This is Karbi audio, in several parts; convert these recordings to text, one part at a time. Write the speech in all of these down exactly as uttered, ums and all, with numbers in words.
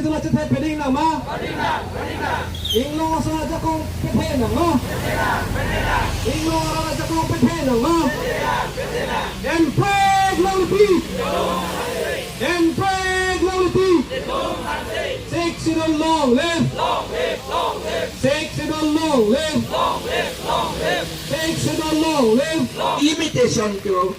Jula chethe peding nang ma? Inglong aso ajakong pethe nang ma? Inglong aso ajakong pethe nang ma? Enprek Longlepi! Enprek Longlepi! Sixth Schedule long live! Sixth Schedule long live! Sixth Schedule long live! Imitation to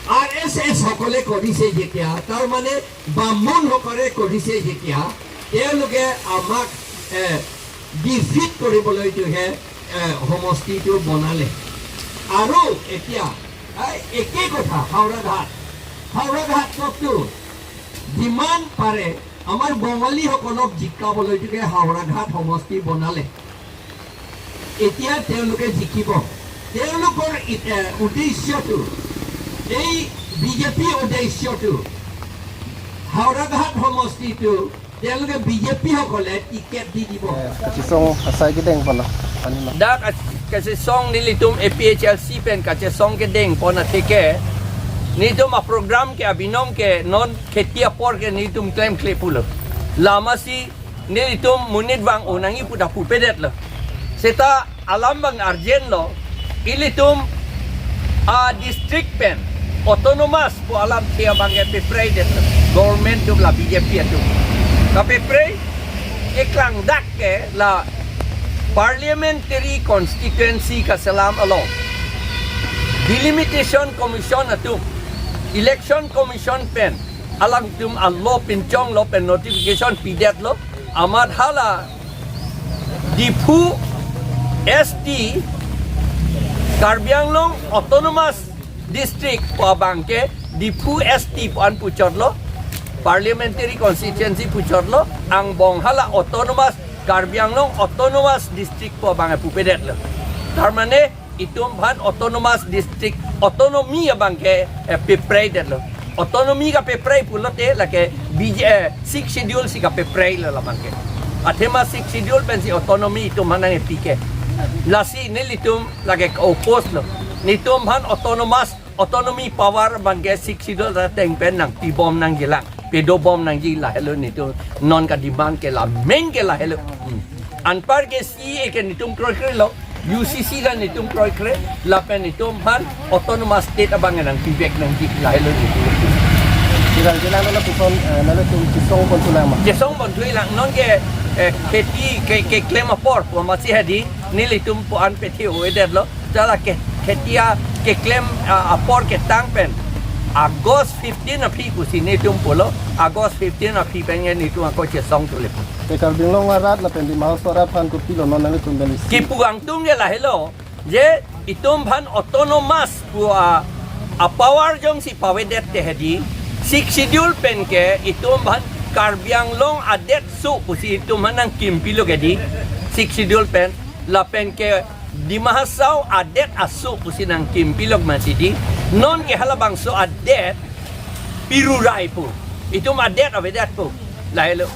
আৰ এছ এছ সকলে কৰিছে যেতিয়া, তাৰমানে বামুণ সকলে কৰিছে যেতিয়া, তেওঁলোকে আমাক, এ, ডিফিট কৰিবলৈটোহে, এ, সমষ্টিটো বনালে। আৰু এতিয়া, এ, একে কথা হাওৰাঘাট, হাওৰাঘাটতো যিমান পাৰে আমাৰ বঙালীসকলক জিকাবলৈটোকে হাওৰাঘাট সমষ্টি বনালে। এতিয়া তেওঁলোকে জিকিব। তেওঁলোকৰ ই-, এ, উদ্দেশ্যটো, এই বিজেপি উদ্দেশ্যটো, হাওৰাঘাট সমষ্টিটো তেওঁলোকে বিজেপি সকলে টিকেট দি দিব। Kachesong asai kedeng pon lo. Ani ma. Dak as-, kachesong nelitum A P H L C pen kachesong kedeng pon atheke, nelitum a-program ke abinong ke non kheti apor ke nelitum klemkle pulo. Lamasi nelitum monit vang-o nangji pu ta pupedetlo. Seta alam abang urgent lo, ilitum a-district pen autonomous pu alamthe abang ke pepreidetlo. Government atum la B J P atum. Kapeprei keklangdak ke la parliamentary constituency kaselam along Delimitation Commission atum, Election Commission pen alangtum a-law pinchonglo pen notification pidetlo, amat hala Diphu S T, Karbi Anglong Autonomous District pu abang ke Diphu S T pu an puchotlo, parliamentary constituency puchotlo, angbong hala Autonomous, Karbi Anglong Autonomous District pu abang pupedetlo. Tarmane itum aphan autonomous district, autonomy abang ke, eh, pepreidetlo. Autonomy kapeprei pulote lake B J, eh, Sixth Schedule si kapepreilo labang ke. Athema Sixth Schedule pensi autonomy itum aphan nangpi ke. Lasi nelitum lake oppose lo. Nelitum aphan autonomous, autonomy power abang ke Sixth Schedule ateng pen nangpibom nangjilang, pedobom nangji, lahelo nelitum non ka-demand ke, la main ke lahelo. Hmm. Anpar ke C A A ke nelitum kroikrelo, U C C ta nelitum kroikre, lapen nelitum aphan autonomous state abang nangpivek nangji, lahelo nelitum. Jilang jilang nangtum, eh, nangtum chesong ponthulang ma? Chesong ponthulang, non ke, eh, kheti ke, keklem apor pu amatsi hedi, nelitum pu an pethe-o-edetlo. Jala ke, kheti a keklem, ah, apor ketang pen August fifteen aphi pusi nelitum pulo, August fifteen aphi pen nelitum ako chesong thulepo. Te Karbi Anglong arat lapen Dima Hasao arat aphan kopilo non nangtum beli si? Kipu angtung ke lahelo, je itum aphan autonomous pu a, a-power jongsi pavedet te hedi, Sixth Schedule pen ke itum aphan Karbi Anglong adet so pusi itum aphan nangkimpilo ke di, Sixth Schedule pen, lapen ke Dima Hasao adet aso pusi nangkimpilok mati di, non ke halabangso adet pirurai pu. Itum adet avedet pu. Lahelo.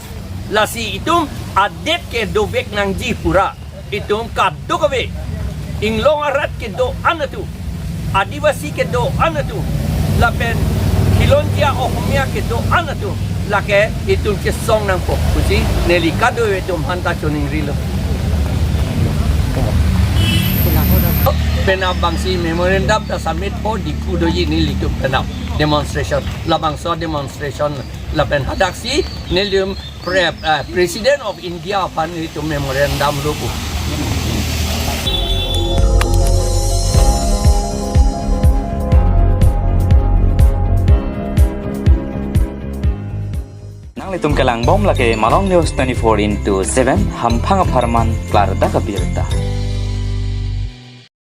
Lasi itum adet ke dovek nangji pura. Itum kadokave. Inglong arat kedo-an atum. Adivasi kedo-an atum, lapen Khilonjia Ohomia kedo-an atum, lake itum chesong nangpo pusi neli kadokave atum aphanta choningrilo. Penap abangsi memorandum ta submit po Diphu doji nelitum penap demonstration, labangso demonstration lapen hadaksi nelitum Pre-, eh, President of India aphan nelitum memorandum lo pu. Nanglitum kelangbom lake Malong News twenty-four into seven, hamphang apharman klardak abirta.